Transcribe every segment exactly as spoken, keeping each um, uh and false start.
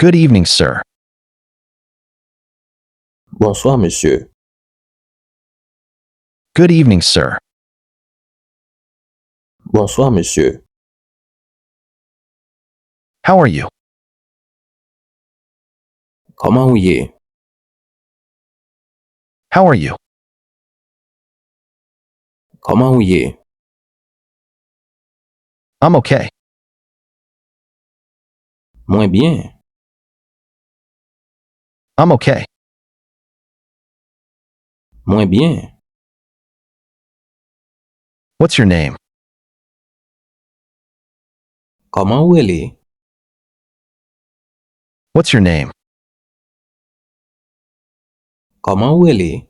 Good evening, sir. Bonswa, mesye. Good evening, sir. Bonswa, mesye. How are you? Kòman ou ye? How are you? Kòman ou ye? I'm okay. Mwen byen. I'm okay. Mwen byen. What's your name? Kòman ou rele? What's your name? Kòman ou rele?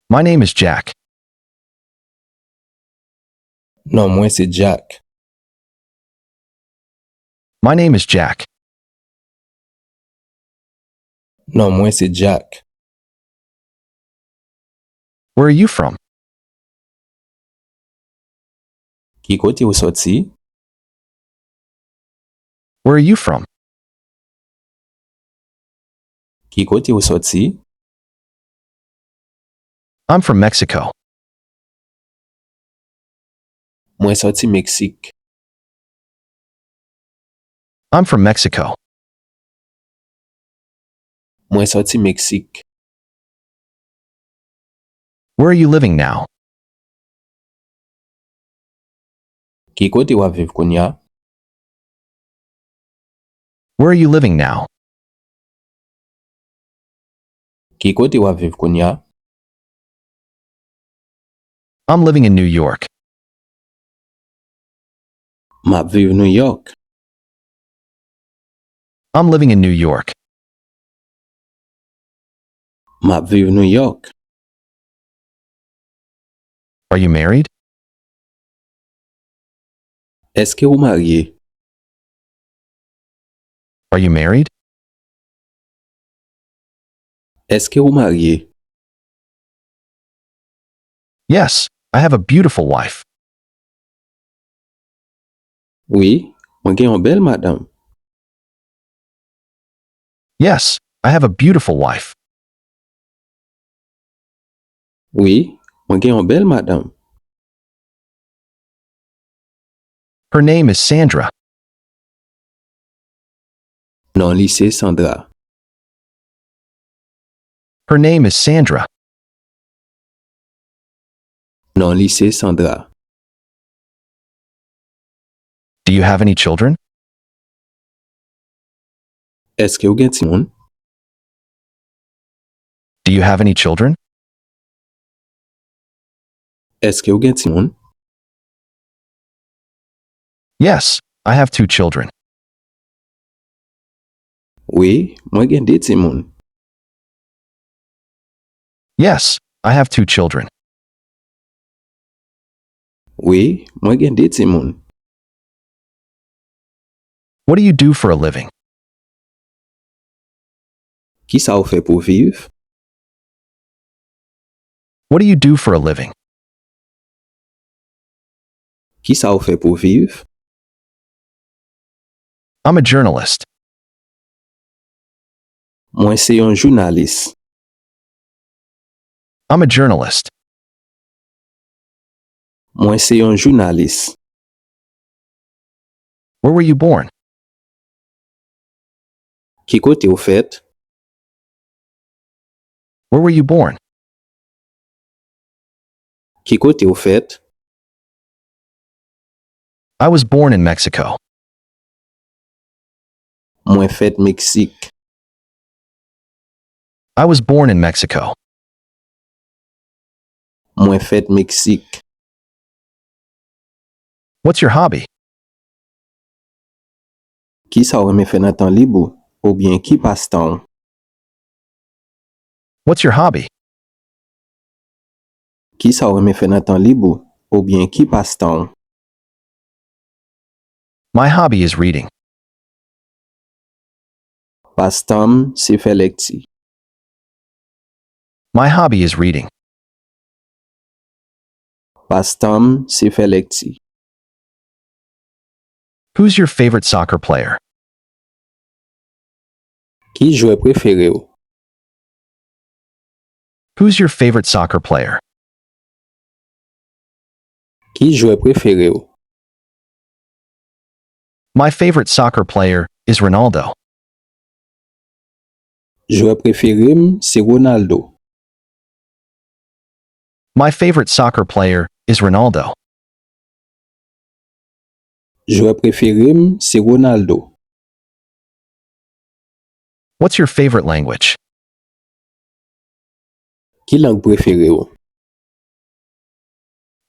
My name is Jack. Non mwen se Jack. My name is Jack. Non mwen se Jack. Where are you from? Ki kote ou soti? Where are you from? Ki kote ou soti? I'm from Mexico. Mwen soti Meksik. I'm from Mexico. Mwen soti Meksik. Where are you living now? Ki kote w ap viv kounye a? Where are you living now? Ki kote w ap viv kounye a? I'm living in New York. M ap viv New York. I'm living in New York. M ap viv New York. Are you married? Èske ou marye? Are you married? Èske ou marye? Yes, I have a beautiful wife. Wi, mwen gen yon bèl madanm. Yes, I have a beautiful wife. Wi, mwen gen yon bèl madanm. Her name is Sandra. Non li se Sandra. Her name is Sandra. Non li se Sandra. Do you have any children? Èske w gen timoun? Do you have any children? Èske w gen timoun? Yes, I have two children. Wi, mwen gen de timoun. Yes, I have two children. Wi, mwen gen de timoun. What do you do for a living? Kisa w fè pou w viv? What do you do for a living? Kisa w fè pou w viv? I'm a journalist. Mwen se yon jounalis. I'm a journalist. Mwen se yon jounalis. Where were you born? Ki kote w fèt? Where were you born? Ki kote w fèt? I was born in Mexico. Mwen fèt Meksik. I was born in Mexico. Mwen fèt Meksik. What's your hobby? Kisa w renmen fè nan tan lib ou? Oubyen ki pastan w? What's your hobby? Kisa w renmen fè nan tan lib ou? Oubyen ki pastan w? My hobby is reading. Pastan m se fè lèkti. My hobby is reading. Pastan m se fè lèkti. Who's your favorite soccer player? Ki jwè prefere w? Who's your favorite soccer player? Ki jwè prefere w? My favorite soccer player is Ronaldo. Jwè prefere m se Ronaldo. My favorite soccer player is Ronaldo. Jwè prefere m se Ronaldo. What's your favorite language? Ki lang prefere w?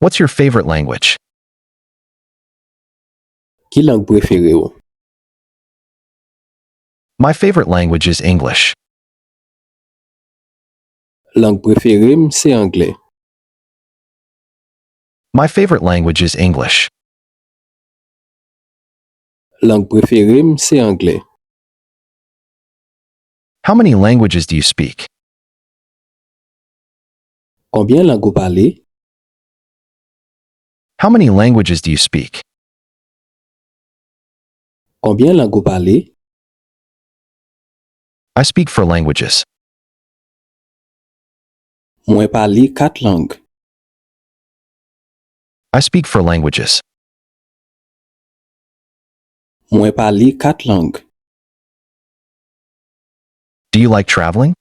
What's your favorite language? Ki lang prefere w? My favorite language is English. Lang prefere m se anglè. My favorite language is English. Lang prefere m se anglè. How many languages do you speak? Konbyen lang ou pale? How many languages do you speak? Konbyen lang ou pale? I speak four languages. Mwen pale kat lang. I speak four languages. Mwen pale kat lang. Do you like traveling?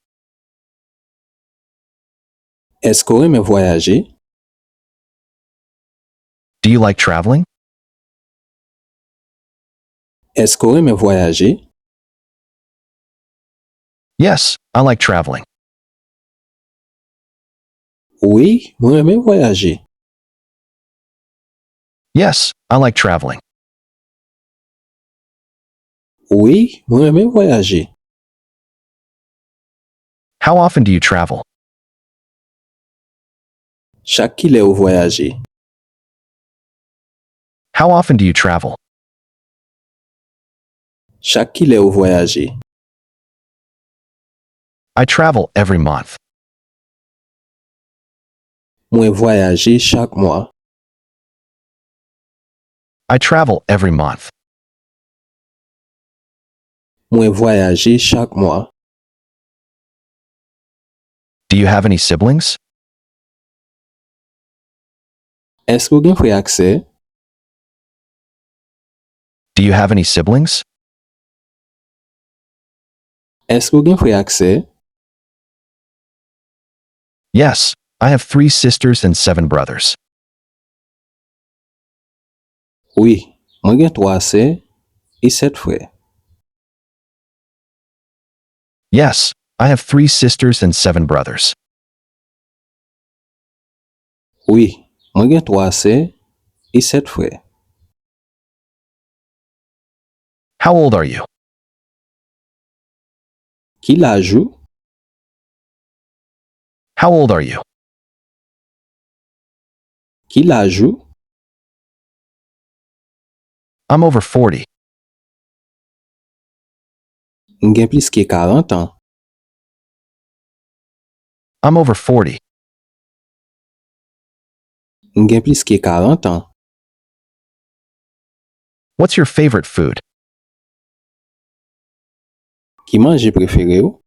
Èske w renmen vwayaje? Do you like traveling? Èske w renmen vwayaje? Yes, I like traveling. Wi, mwen renmen vwayaje. Yes, I like traveling. Wi, mwen renmen vwayaje. How often do you travel? Chak kilè ou vwayaje? How often do you travel? Chak kilè ou vwayaje? I travel every month. Mwen vwayaje chak mwa. I travel every month. Mwen vwayaje chak mwa. Do you have any siblings? Èske w gen frè ak sè? Do you have any siblings? Èske w gen frè ak sè? Yes, I have three sisters and seven brothers. Wi, mwen gen twa sè e sèt frè. Yes, I have three sisters and seven brothers. Wi, mwen gen twa sè e sèt frè. How old are you? Ki laj ou? How old are you? Ki laj ou? I'm over forty. M gen plis ke karant an. I'm over forty. M gen plis ke karant an. What's your favorite food? Ki manje prefere w?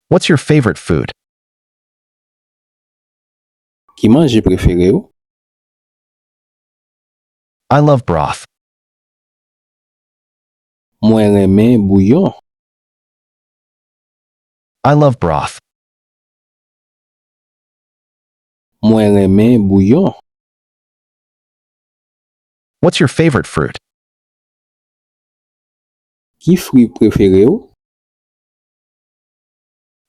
What's your favorite food? Ki manje prefere w? I love broth. Mwen renmen bouyon. I love broth. Mwen renmen bouyon. What's your favorite fruit? Ki fwi prefere w?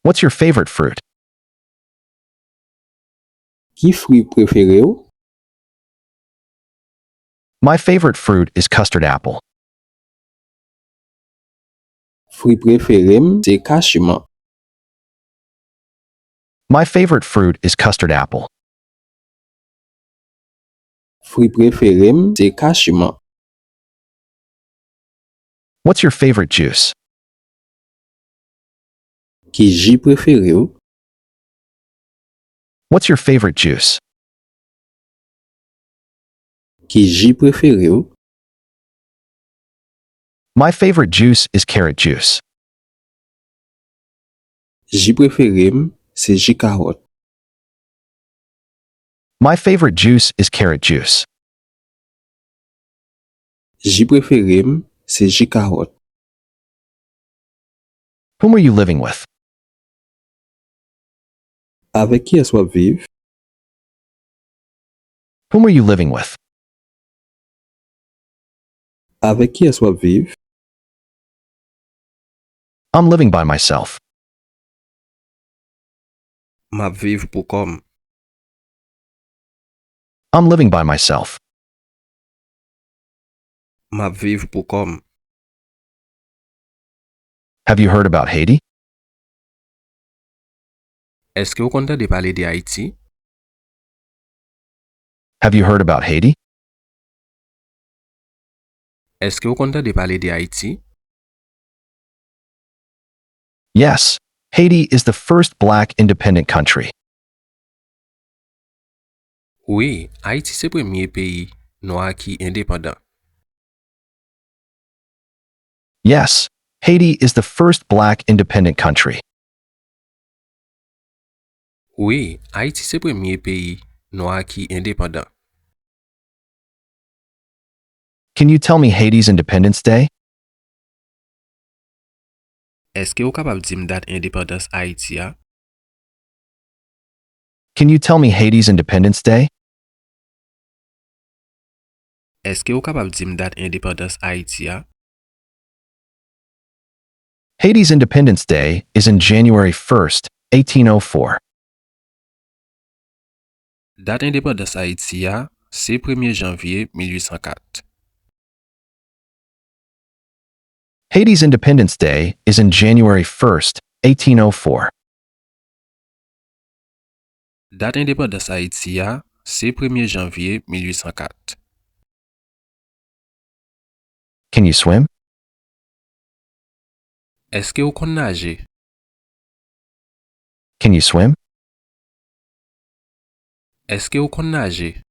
What's your favorite fruit? Ki fwi prefere w? My favorite fruit is custard apple. Fwi prefere m se kachiman. My favorite fruit is custard apple. Fwi prefere m se kachiman. What's your favorite juice? Ki ji prefere w? What's your favorite juice? Ki ji prefere w? My favorite juice is carrot juice. Ji prefere m se ji kawòt. My favorite juice is carrot juice. Ji prefere m se ji kawòt. Whom are you living with? Avèk kiyès w ap viv? Whom are you living with? Avèk kiyès w ap viv? I'm living by myself. M ap viv pou kò m. I'm living by myself. M ap viv pou kò m. Have you heard about Haiti? Èske w konn tande pale de Ayiti? Have you heard about Haiti? Èske w konn tande pale de Ayiti? Yes, Haiti is the first black independent country. Wi, Ayiti se premye peyi nwa ki endepandan. Yes, Haiti is the first black independent country. Wi, Ayiti se premye peyi nwa ki endepandan. Can you tell me Haiti's Independence Day? Èske w kapab di m dat endepandans Ayiti a? Can you tell me Haiti's Independence Day? Èske w kapab di m dat endepandans Ayiti a? Haiti's Independence Day is in January first, eighteen oh four. Dat endepandans Ayiti a se premye janvye mil uit san kat. Haiti's Independence Day is in January first, eighteen oh four. Dat endepandans Ayiti a se premye janvye mil uit san kat. Can you swim? Èske w konn naje? Can you swim? Èske w konn naje?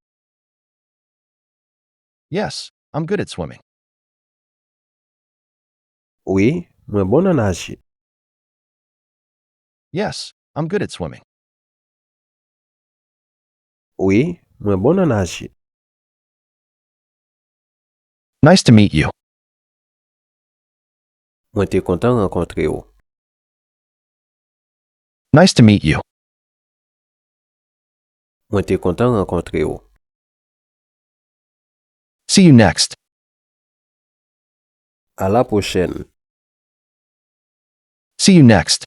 Yes, I'm good at swimming. Wi, mwen bon nan naje. Yes, I'm good at swimming. Wi, mwen bon nan naje. Nice to meet you. Mwen te kontan rankontre w. Nice to meet you. Mwen te kontan rankontre w. See you next. A la pwochèn. See you next.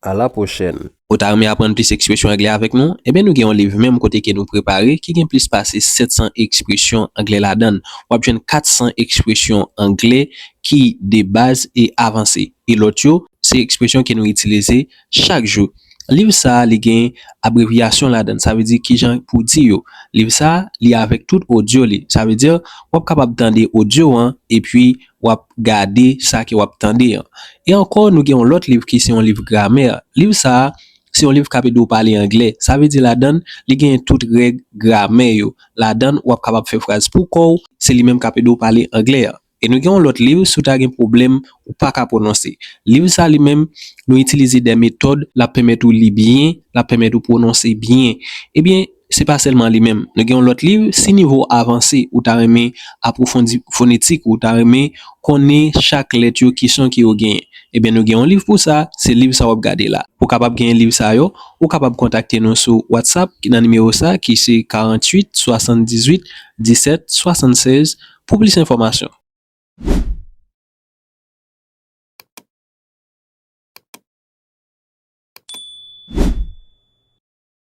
A la pwochèn. Ou ta renmen aprann plis ekspresyon anglè avèk nou? Ebyen, nou gen yon liv menm kote ke nou prepare ki gen plis pase sèt san ekspresyon anglè ladan l. W ap jwenn kat san ekspresyon anglè ki de baz e avanse. E lòt yo, se ekspresyon ke nou itilize chak jou. Liv sa a, li gen abrevyasyon ladan l, sa vle di kijan pou di yo. Liv sa a, li avèk tout odyo li. Sa vle di, w ap kapab tande odyo an, epi w ap gade sa ke w ap tande an. E ankò, nou gen yon lòt liv ki se yon liv gramè. Liv sa a, se yon liv k ap ede w pale anglè. Sa vle di ladan l, li gen tout règ gramè yo. Ladan l, w ap kapab fè fraz pou kò w, se li menm k ap ede w pale anglè an. E nou gen yon lòt liv, si w ta gen pwoblèm, ou pa ka pwononse. Liv sa li menm, nou itilize de metòd, l ap pèmèt ou li byen, l ap pèmèt ou pwononse byen. Ebyen, se pa sèlman li menm. Nou gen yon lòt liv, si nivo w avanse, ou ta renmen apwofondi fonetik, ou ta renmen konnen chak lèt yo, ki son ke yo genyen. Ebyen, nou gen yon liv pou sa, se liv sa w ap gade la. Pou w kapab genyen liv sa yo, ou kapab kontakte nou sou WhatsApp, ki nan nimewo sa, ki se karanntuit swasanndizuit disèt swasannsèz, pou plis enfòmasyon.